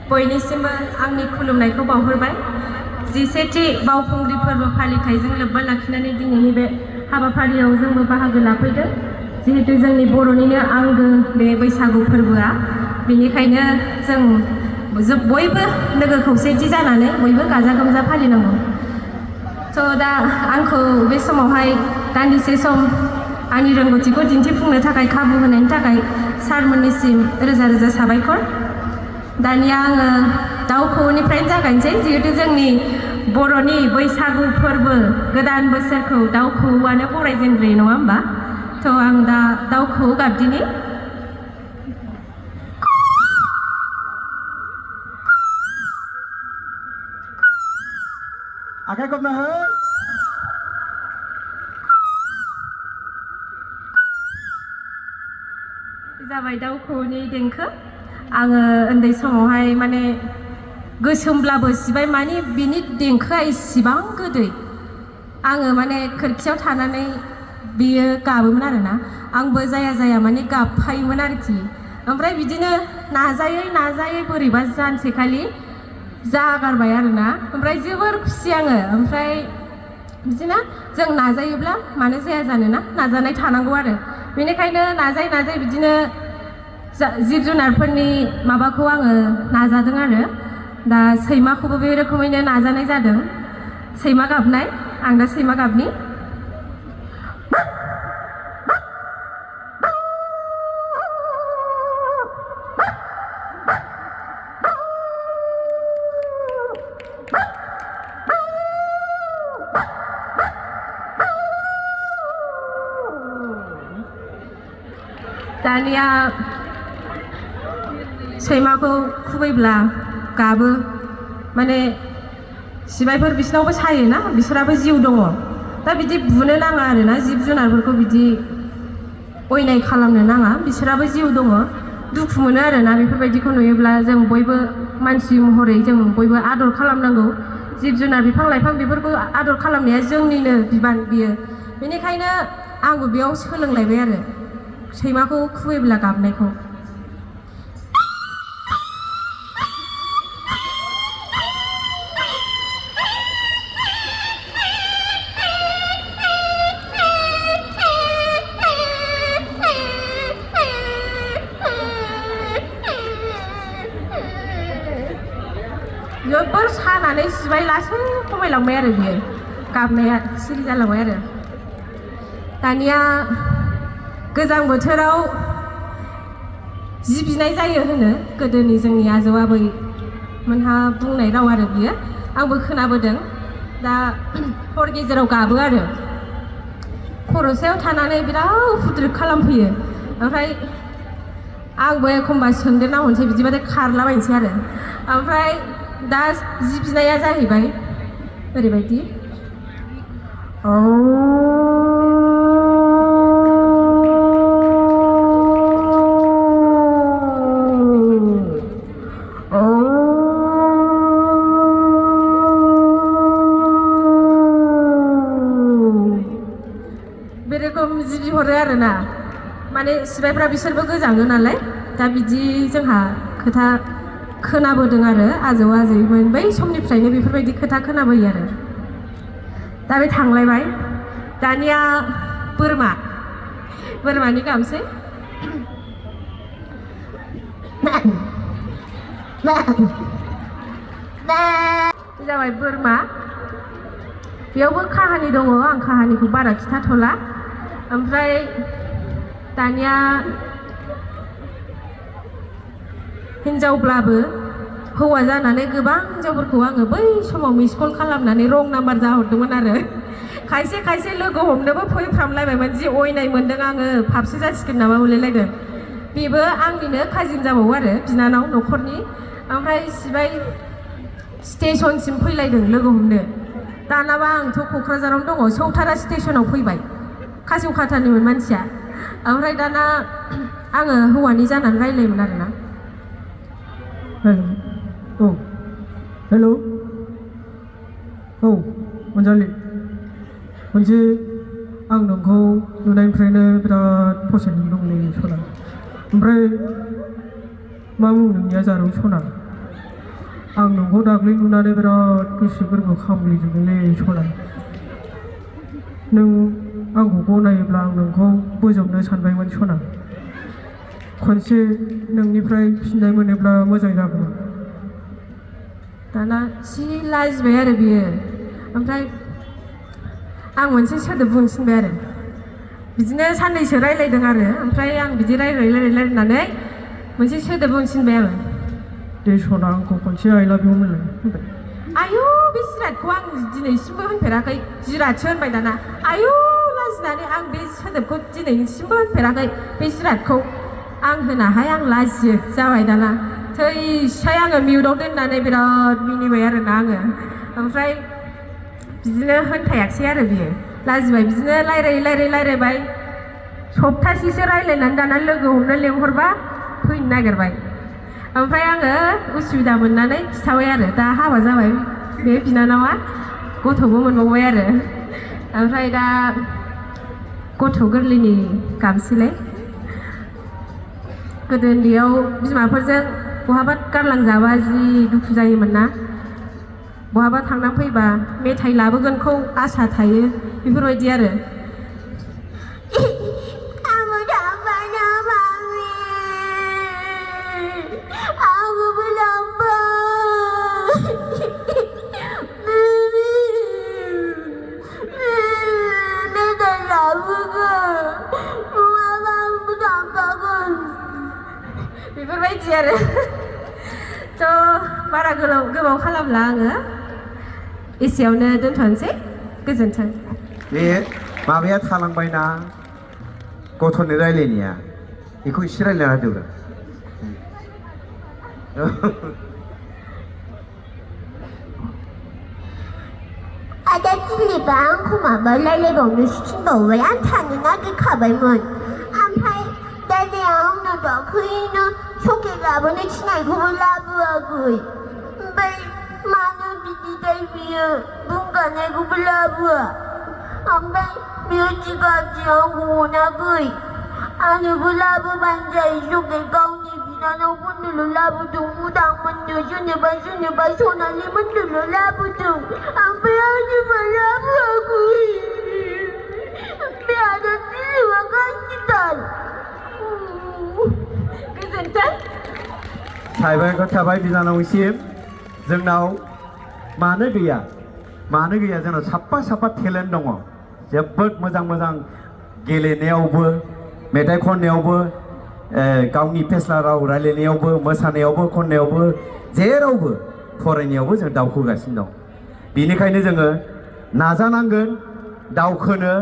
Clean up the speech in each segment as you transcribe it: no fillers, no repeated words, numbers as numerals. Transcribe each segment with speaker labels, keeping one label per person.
Speaker 1: बयनिसिमबो आंनि खुलुमनायखौ बावहरबाय। 17थि बावखुंग्रि फोरबो फालिथायजों लोब्बा लाखिनानै दिनैनि बे हाबाफारियाव जोंबो बाहागो लाफैदों। जिहेतु जोंनि बर'निनो आंगो बे बैसागु फोरबोआ, बेनिखायनो जों बयबो लोगो खौसेथि जानानै बयबो गाजा गोमजा फालिनांगौ। स' दा आंखौ बे समावहाय दान्दिसे सम आंनि रोंगौथिखौ दिन्थिफुंनो थाखाय खाबु होनायनि थाखाय सारमोननिसिम रोजा रोजा साबायखर। दानिया आङो दाउ खौवौनिफ्रायनो जागायनोसै। जिहेतु जोंनि बर'नि बैसागु फोरबो गोदान बोसोरखौ दाउ खौवौआनो बरायजेनग्रोयो, नङा होमबा? थ' आं दा दाउ खौवौ गाबदिनि।
Speaker 2: आखाइ खबना हो।
Speaker 1: जाबाय दाउ खौवौनि देंखो। आङो उन्दै समावहाय माने गोसोमब्लाबो सिबाय, माने बिनि देंखोआ इसिबां गोदै। आङो माने खोरखियाव थानानै बियो गाबोमोन आरोना, आंबो जाया जाया माने गाबफायोमोन आरोखि। ओमफ्राय बिदिनो नाजायै नाजायै बोरैबा जानसेखालि जागारबाय आरोना। ओमफ्राय जोबोर खुसि आङो। ओमफ्राय बिदिनो जों नाजायोब्ला मानो जाया जानोना, नाजानाय थानांगौ आरो। बेनिखायनो नाजायै नाजायै बिदिनो जिब जुनारफोरनि माबाखौ आङो नाजादों आरो। दा सैमाखौबो बे रोखोमैनो नाजानाय जादों। सैमा गाबनाय, आं दा सैमा गाबनि। दानिया सैमाखौ खुबैब्ला गाबो, माने सिबायफोर बिसिनावबो सायोना, बिसोराबो जिउ दङ। दा बिदि बुनो नाङा आरोना, जिब जुनारफोरखौ बिदि अयनाय खालामनो नाङा, बिसोराबो जिउ दङ। दुखु मोनो आरोना बेफोरबायदिखौ नुयोब्ला। जों बयबो मानसि महरै जों बयबो आदर खालामनांगौ। जिब जुनार बिफां लाइफां बेफोरखौ आदर खालामनाया जोंनिनो बिबान बियो। बेनिखायनो आंबो बेयाव सोलोंलायबाय आरो सैमाखौ खुबैब्ला गाबनायखौ। जोबोर सानानै सिबाय, लासै खमायलांबाय आरो बियो गाबनाया, सिरि जालांबाय आरो। दानिया गोजां बोथोराव जि बिनाय जायो होनो, गोदोनि जोंनि आजौ आबैमोनहा बुंनाय राव आरो बियो, आंबो खोनाबोदों। दा हर गेजेराव गाबो आरो, खर'सायाव थानानै बिराद उफुद्रुग खालामफैयो। ओमफ्राय आंबो एखमबा सोंदेरना हरनोसै, बिदिबाथाय खारलाबायनोसै आरो। ओमफ्राय दा जि बिनाया जाहैबाय ओरैबायदि। बे रोखोम जि बिहरो आरोना, माने सिबायफ्रा बिसोरबो गोजाङो नालाय। दा बिदि जोंहा खोथा खोनाबोदों आरो आजौ आजैमोन बै समनिफ्रायनो बेफोरबायदि खोथा खोनाबोयो आरो। दा बे थांलायबाय। दानिया बोरमानि गाबसै। जाबाय बोरमा। बेयावबो काहानि दङ, आं काहानिखौ बारा खिथाथ'ला। ओमफ्राय दानिया हिनजावब्लाबो हौवा जानानै गोबां हिनजावफोरखौ आङो बै समाव मिस कल खालामनानै रं नाम्बार जाहरदोंमोन आरो। खायसे खायसे लोगो हमनोबो फैफ्रामलायबायमोन, जि अयनाय मोनदों आङो, फाबसो जासिगोन नामा मोनलायलायदों। बेबो आंनिनो काजिन जाबावो आरो, बिनानाव न'खरनि। ओमफ्राय सिबाय स्टेसनसिम फैलायदों लोगो हमनो। दानाबा आंथ' क'क्राझारावनो दङ, सौथारा स्टेसनाव फैबाय, खासेवखाथानिमोन मानसिया। ओमफ्राय दाना आङो हौवानि जानानै रायलायोमोन आरोना।
Speaker 2: हेल' औ अनजालि, मोनसे आं नोंखौ नुनायनिफ्रायनो बिराद फसायनाय दंलै सना। ओमफ्राय मा मुं नोंनिया जारौ सना आं नोंखौ दाख्लै नुनानै बिराद गोसो गोरबो खामग्लिजोबदोंलै सना नों आंखौ गनायोब्ला आं नोंखौ बोजबनो सानबायमोन सना खनसे नोंनिफ्राय फिननाय मोनोब्ला मोजां जागौमोन
Speaker 1: दाना जि लाजिबाय आरो बियो ओमफ्राय आं मोनसे सोदोब बुंफिनबाय आरो बिदिनो साननैसो रायलायदों आरो ओमफ्राय आं बिदि रायलायनानै मोनसे सोदोब बुंफिनबाय आङो
Speaker 2: दे सना आंखौ खनसे आइ लाभ इउ होनलाय
Speaker 1: आयु बे जिरादखौ आं दिनैसिमबो होनफेराखै जिरादसो होनबाय दाना आयु लाजिनानै आं बे सोदोबखौ दिनैसिमबो होनफेराखै बे जिरादखौ आं होनाहाय आं लाजियो जाबाय दाना थैसाय आङो मिउटआव दोननानै बिराद मिनिबाय आरोना आङो ओमफ्राय बिदिनो होनफायाखिसै आरो बियो लाजिबाय बिदिनो रायलायबाय सप्तासेसो रायलायनानै दाना लोगो हमनो लेंहरबा फैनो नागिरबाय ओमफ्राय आङो उसुबिदा मोननानै खिथाबाय आरो दा हाबा जाबाय बे बिनानावा गथ'बो मोनबावबाय आरो ओमफ्राय दा गथ' गोरलैनि गाबसैलाय गोदो उन्दैयाव बिमाफोरजों बहाबा गारलांजाबा जि दुखु जायोमोन ना बहाबा थांना फैबा मेथाइ लाबोगोनखौ आसा थायो बेफोरबायदि आरो बेफोरबायदि आरो थ' बारा गोबाव खालामला आङो एसेयावनो दोनथ'नोसै गोजोन्थों
Speaker 3: बे माबाया थालांबायना गथ'नि रायलायनाया बेखौ एसे रायलायना होदोब्रा
Speaker 4: आदा दिलीपआ आंखौ माबा रायलायबावनो थिनबावबाय आं थानो नागिरखाबायमोन ओमफ्राय दादाया आंनो दाख्लैनो चक्लेट लाबोनो थिननायखौबो लाबोआखै ओमफ्राय मानो बिदिथाय बियो बुंगानायखौबो लाबोआ ओमफ्राय बियो जि गाज्रि आंखौ अनाखै आंनोबो लाबोबानो जायो चक्लेट गावनि बिनानावफोरनोल' लाबोदों उदांमोननो सोरनोबा सनालिमोननोल' लाबोदों ओमफ्राय आंनोबो लाबोआखै बे आदा दिलीपआ गाज्रिथार
Speaker 1: गोजोन्थों
Speaker 3: साबायखर थाबाय बिनानावसिम जोंनाव मानो गैया जोंनाव साफा टेलेन्ट दङ जोबोद मोजां गेलेनायावबो मेथाइ खननायावबो गावनि फेस्ला राव रायलायनायावबो मोसानायावबो खननायावबो जेरावबो फरायनायावबो जों दावखोगासिनो दं बेनिखायनो जोङो नाजानांगोन दावखोनो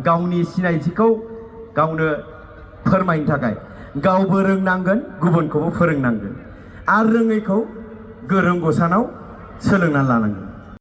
Speaker 3: गावनि सिनायथिखौ गावनो फोरमायनो थाखाय गावबो रोंनांगोन गुबुनखौबो फोरोंनांगोन आरो रोङैखौ गोरों गोसानाव सोलोंनानै लानांगोन